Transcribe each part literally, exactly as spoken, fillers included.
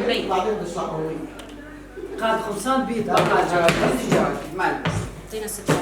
بعدين بيطلعوا لي. قاعد خلصان بيت بقى. مال بس. يعطينا ستة.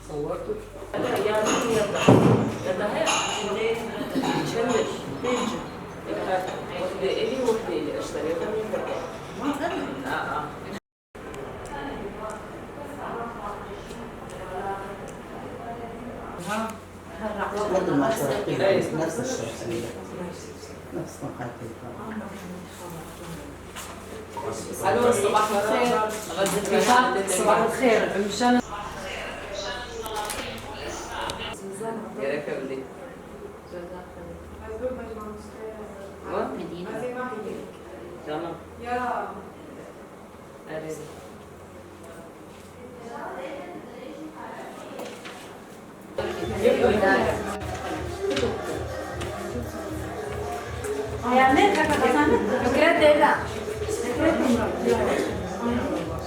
صورتك؟ لا، يا ريت يلا. يلا هيك. شنو؟ وحدة إلي وحدة إلي أشتري. ما أنا. آه، آه. ها. برضه ما شرحتي. نفس الشيء. نفس ما قلتي. ألو، صباح الخير. صباح الخير. مشان gerek öldü. Tamam.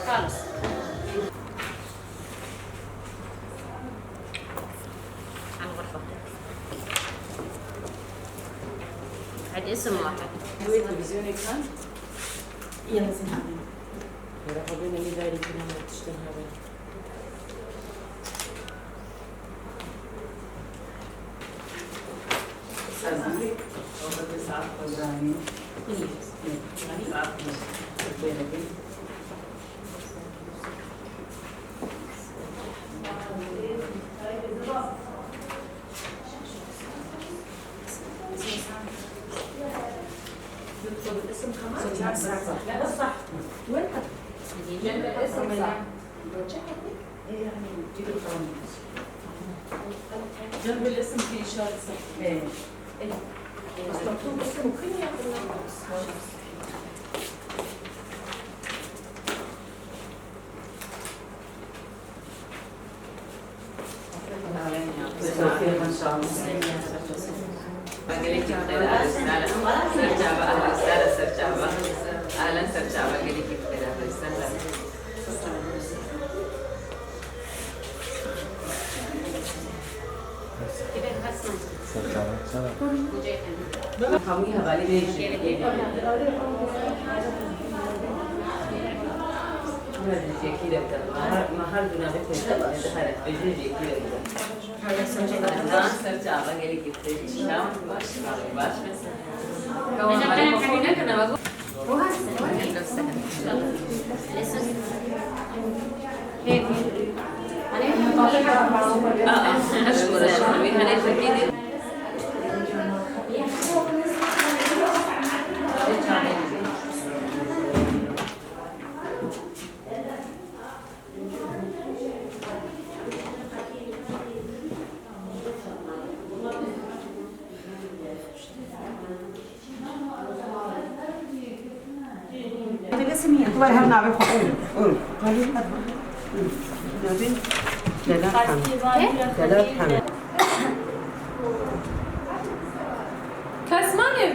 خلص. عن غرفة. هاد اسم واحد. هو التلفزيون كان؟ يلا سمعنا. يا رب ربنا اللي داري فينا ما تشتهى. دكتور، الاسم كمان؟ لا، بس صح. وين؟ جنب الاسم صح. إيه، يعني، جيب القلم. جنب الاسم في إشارة صح. إيه. إيه. بس مكتوب اسم وكنية. مساء الخير، إن شاء الله. Gelekî bi xêr, ahlan, ser çava, ahlan, ser çava, ser çava. Ahlan, ser çava, gelekî bi xêr, ahlan, ser çava. Ser çava, ser çava. Hemû hevalê me jî. Me jî yekî re bikin. Me her, me her du navê xwe jî dihere. Bêjin jî yekî re bikin. Ser çava, gelekî bi xêr. Baş, baş. Were her navê xwe. Navê Delal Hemed. Delal Hemed. Kes mane?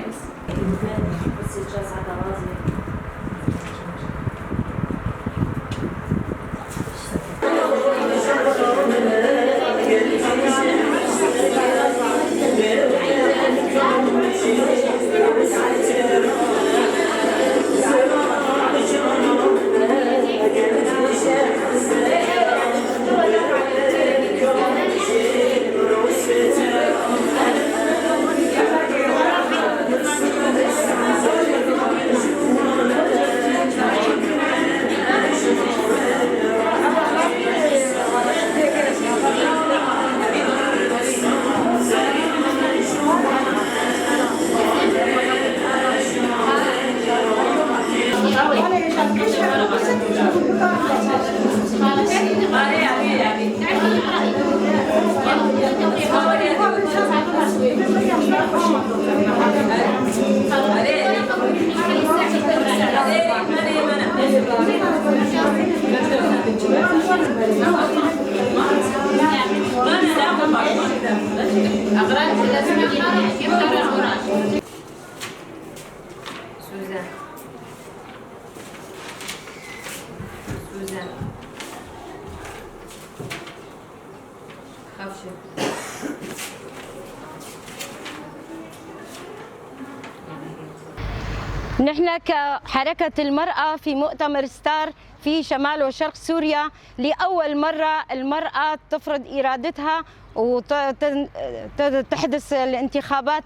Suze. نحن كحركة المرأة في مؤتمر ستار في شمال وشرق سوريا، لأول مرة المرأة تفرض إرادتها وتحدث الانتخابات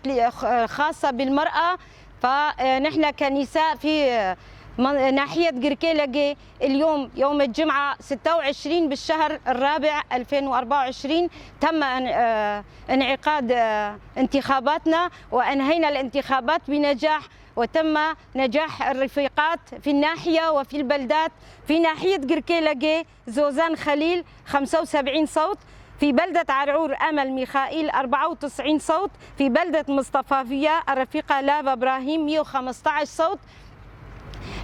خاصة بالمرأة. فنحن كنساء في من-، ناحية قركيلقي، اليوم يوم الجمعة ستة وعشرين بالشهر الرابع ألفين وأربعة وعشرين تم ان-، آه، انعقاد، آه، انتخاباتنا، وأنهينا الانتخابات بنجاح، وتم نجاح الرفيقات في الناحية وفي البلدات. في ناحية قركيلقي، زوزان خليل خمسة وسبعين صوت، في بلدة عرعور أمل ميخائيل أربعة وتسعين صوت، في بلدة مصطفاوية الرفيقة لاف إبراهيم مية وخمستعش صوت.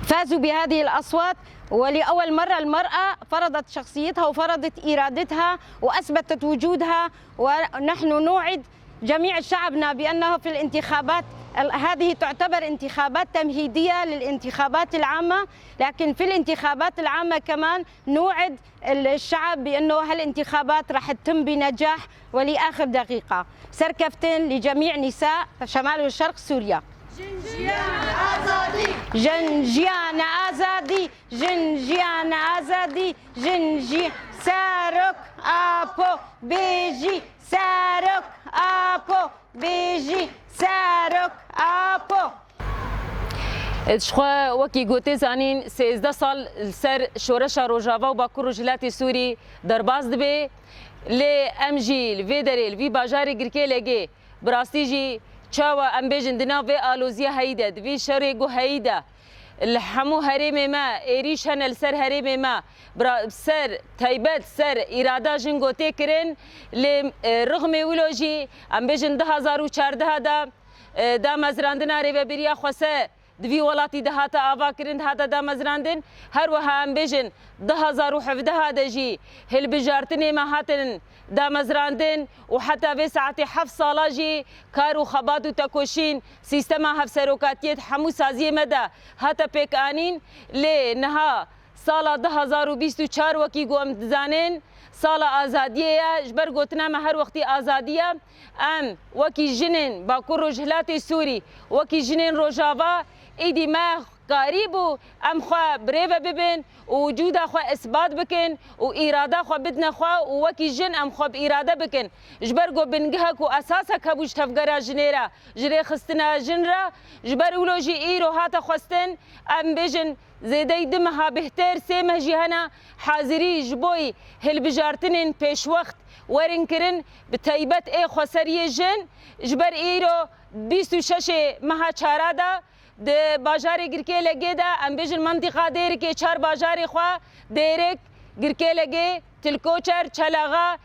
فازوا بهذه الأصوات، ولأول مرة المرأة فرضت شخصيتها وفرضت إرادتها وأثبتت وجودها. ونحن نوعد جميع شعبنا بأنه في الانتخابات ال-، هذه تعتبر انتخابات تمهيدية للانتخابات العامة، لكن في الانتخابات العامة كمان نوعد ال-، الشعب بأنه هالانتخابات رح تتم بنجاح ولآخر دقيقة. سركفتن لجميع نساء شمال وشرق سوريا. Jin jiyan azadî! Jin jiyan azadî! Jin jiyan azadî! Jin ji Serok Apo bêjî! Serok Apo bêjî! Serok Apo! Ji xwe wekî gotê zanîn, sêzdeh sal li ser şoreşa Rojava û Bakur Rojhilatê Sûrî derbas dibe. Lê em jî li vê derê, li vî bajarê Girkêlegê, bi rastî jî çawa em bêjin di nav vê aloziya heyî de, di vî şerê ku heyî de, li hemû herêmê me êrîş hene li ser herêmê me, bira-, ser taybet, ser îrada jin gotê kirin, lê, e, rixmê wilo jî em bêjin du hazar û çardeh de, e, damezrandina Rêvebiriya Xweser di vî welatî de hate avakirin, hate damezrandin. Her wiha em bêjin du hazar û hevdeh de jî hilbijartinê me hatin damezrandin û heta vê saetê heft sala jî kar û xebat û tekoşîn sîstema hevserokatiyê di hemû saziyê me de hate pêkanîn. Lê niha sala du hazar û bîst û çar wekî ku em dizanin, sala azadiyê ye. Ji ber gotina me her wextî azadî ye. Em wekî jinên Bakur Rojhilatê Sûrî, wekî jinên Rojava, êdî me karîbû em xwe bi rê ve bibin û wicûda xwe isbat bikin û îrada xwe bidine xwe û wekî jin em xwe bi îrade bikin. Ji ber ku bingeha ku esasek hebû ji tevgera jinê re, ji rêxistina jin re, ji ber wilo jî îro hate xwestin, em bêjin, zêdeyî du meha bêhtir, sê meh jî hene hazirî ji bo hilbijartinên pêşwext werin kirin, bi taybet ê xweseriyê jin. Ji ber îro bîst û şeşê meha çara de di bajarê Girkêlegê de, em bêjin mentiqa Dêrikê, çar bajarê xwe, Dêrik, Girkêlegê, Tilkoçer, Çelaxa,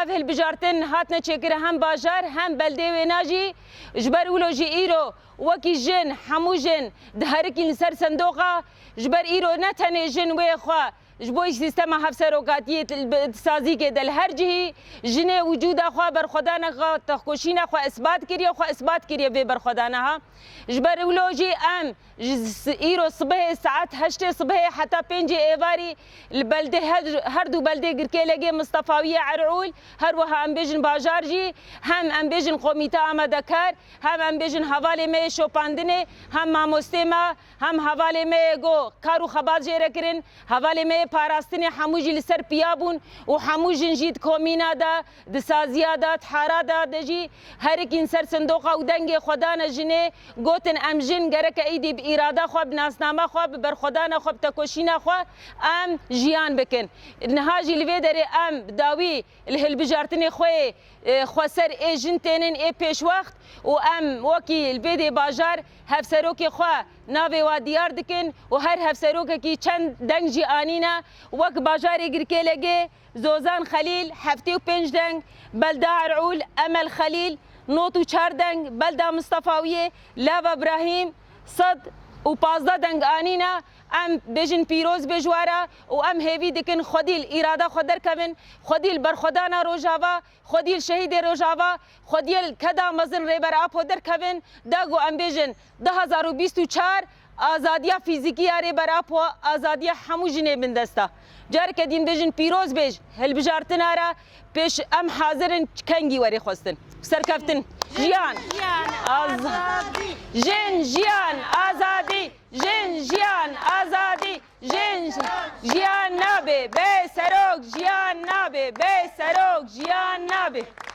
ev hilbijartin hatine çêkirin hem bajar hem beldê wêna jî. Ji ber wilo jî îro wekî jin, hemû jin diherikîn li ser sindoqa. Ji ber îro ne tenê jin wê xwe ji bo sîstema hevserokatiyê di sazîkê de li her cihî jinê wicûda xwe, berxwedaneka texkoşîna xwe isbat kiriye, xwe isbat kiriye vê berxwedana ha. Ji ber wilo jî em ji s-, îro sibehê saet heştê sibehê heta pêncê êvarî li beldê her, her du beldê Girkêlegê, Mistefawiyê, Erûl, her wiha em bêjin bajar jî, hem em bêjin komîte amadekar, hem em bêjin hevalê me yê şopandinê, hem mamostê me, hem hevalê me yê ku kar û xebat jê re kirin, hevalê me yê parastinê hemû jî li ser piya bûn û hemû jin jî di komîna de, di saziya de, di hara de, de jî herikîn ser sindoqa û dengê xwe dane jinê, gotin, em jin gereke êdî bi îrada xwe, bi nasnama xwe, bi berxwedana xwe, bi tekoşîna xwe em jiyan bikin. Niha jî li vê derê em bi dawî li hilbijartinê xwe yê, e, xweser ê jin tênin ê pêşwext û em wekî li vê dê bajar hevserokê xwe navê wa diyar dikin û her hevserokekî çend deng jî anîne. Wek bajarê Girkêlegê, Zozan Xelîl heftê û pênc deng, Belda Erûl, Emel Xelîl nod û çar deng, Belda Mistefawiyê, Lava Brahîm sed û pazdeh deng anîne. Em bêjin pîroz bê ji we re û em hêvî dikin xwedî li îrada xwe derkevin, xwedî li berxwedana Rojava, xwedî li şehîdê Rojava, xwedî li keda mezin Rêber Apo derkevin, da ku em bêjin du hazar û bîst û çar Azadiya fîzîkî ya Rêber Apo, azadiya hemû jinê bindest e. Careke din bêjin pîroz bêj, hilbijartina re pêş em hazir in kengî werê xwestin. Serkeftin, jiyan, az-, jin, jiyan, azadî, jin, jiyan, azadî, jin, jiyan nabe, bê serok, jiyan nabe, bê serok, jiyan nabe.